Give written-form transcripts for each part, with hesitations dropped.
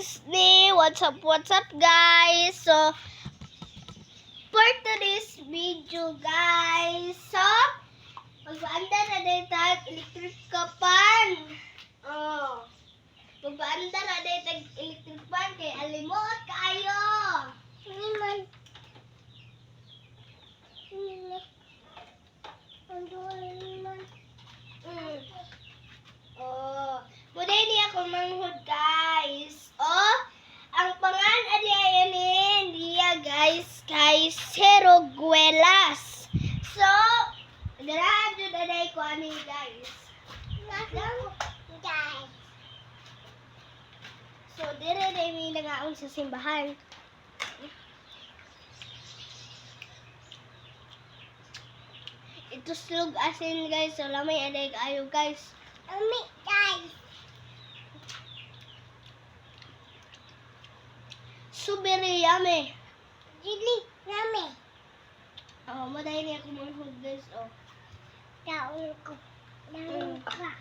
Ni. What's up, guys? So, for today's video, guys, so, magpaanda na din tag electric kapan. Oh. Magpaanda na din tag electric pan kay alimot kaayo. Naman. Naman. Oh, muday ni ako manghud, guys. Oh, ang pangan adi ay anin diya, guys, kay Seroguelas. So, dara jud aday ko ani, guys. Guys. So, dire day mi nangaon sa simbahan. Ituslog asin, guys, so lamay aday kaayo, guys. Ami guys. Subiri yummy. Dili nami. Oh, muday ni ako manghud, guys, oh. Taon ko. Taon ka.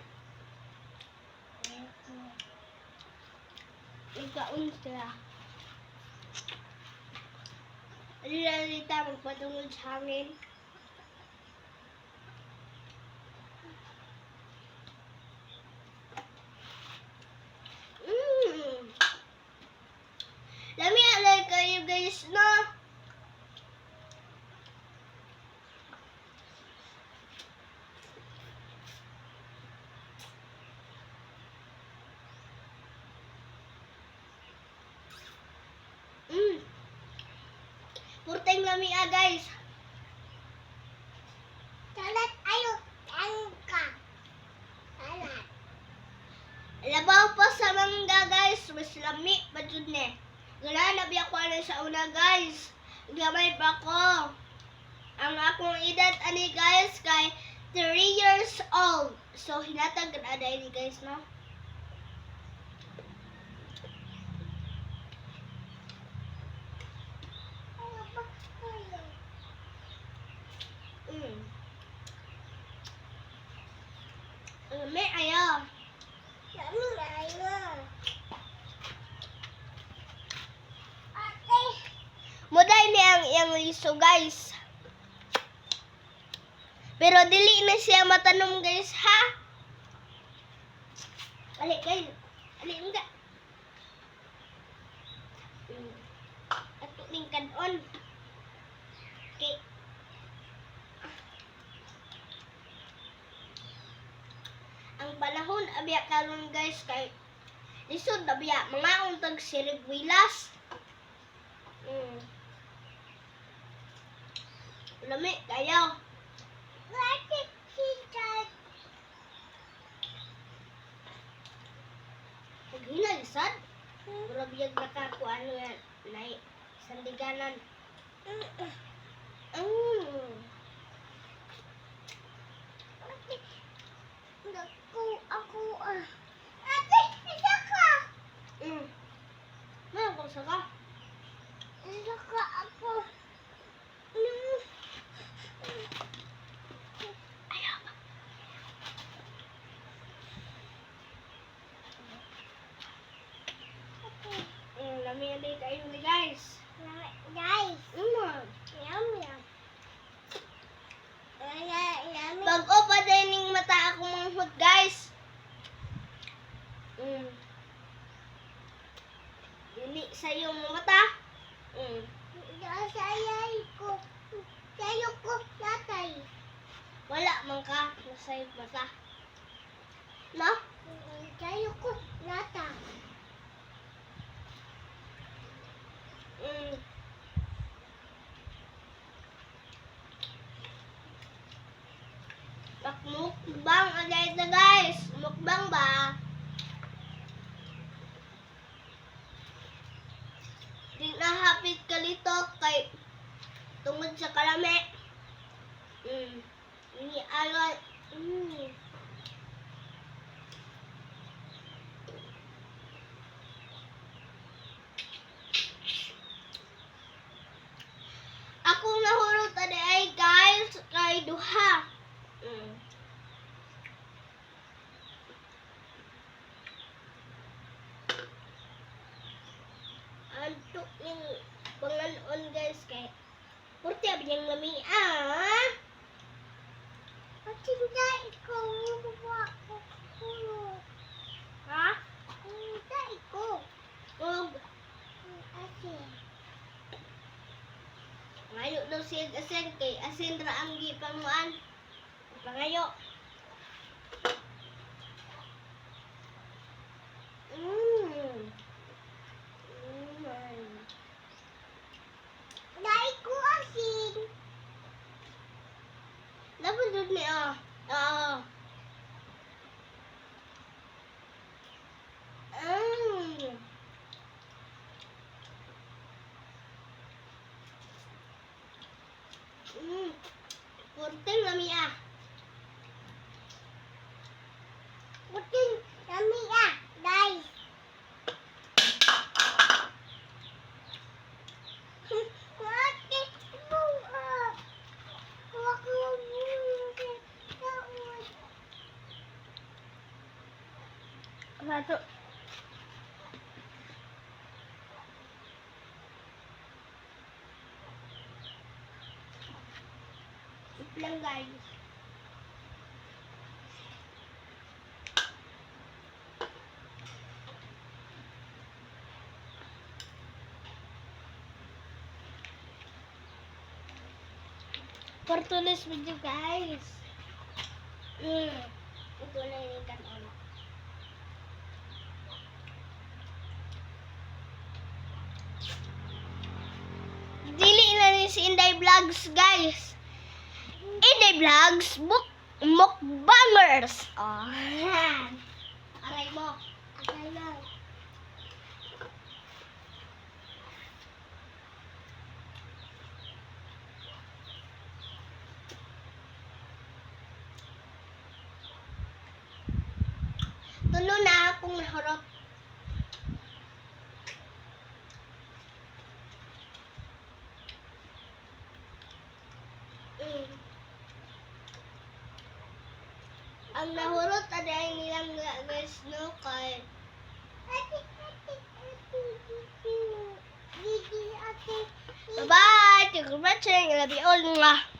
Nagkaon sila. Alila magpatungod sa hangin. Lami alay kayo, guys, no? Purteng lami ah, guys. Salat ayo. Taon ka. Salat. Labaw pa sa mangga, guys, mas lami pa jud ni. Ganahan na biya ko ani sa una, guys. Gamay pa ko. Ang akong edad ani, guys, kay 3 years old. So hinatag na ni, guys, no? Ano ba kayo? Lami ayo. Lami ayo. Ate. Muday ni ang iyang liso, guys. Pero dili na siya matanom, guys, ha? Ali guys. Ali nga. Ato ning kanon. Okay. Ang panahon abya karon, guys, kay lisod na biya mga untag sirigwilas. Lami kayo. Ate. Sikat. Paghinay sad. Mura biyag nakakuan yan. Nay, sandiganan. Ate. Naku, ako ah. Ate, isa ka. Mayroon kong saka. Isa ka ako. Ayaw ba? Lami na din kayo ni guys. Guys. Yum, yum. Yummy. Bago pa din ning mata ako manghod, guys. Dili sa iyong mata. Sayay ko. Sayo ko tatay. Wala man ka nasa iyong mata. No? Sayo ko nata. Mukbang agad na, guys. Mukbang ba? Di na hapit kalito kay tungod sa kalami. Ni alon. Akong nahurot ani ay, guys, kay duha. Antok yung panganon, guys, kay purti abi niyang lami ah. Patinda ikaw ako kulo. Ha? Tinda ikaw. Og Asin. ngayo daw siya asin kay asin ra ang gipanguan. Pangayo. Dai ko asin. Laban jud ni ah. Ah. Kurting lami ah. Puting lami ah, guys. Ate, buo. Wag mo buo. Satu. Wait lang, guys. For today's video, guys. Ito na yung kanon. Dili na ni si Inday Vlogs, guys. Inday Vlogs, book mukbangers. Oh. Aray mo. Aray mo. Tulo na akong nahurot. Ang nahurot adi ay nilang guys no kay Ate, ate, ate, ate, ate, ate. Bye-bye. Thank you for watching. I love you all. Mwah.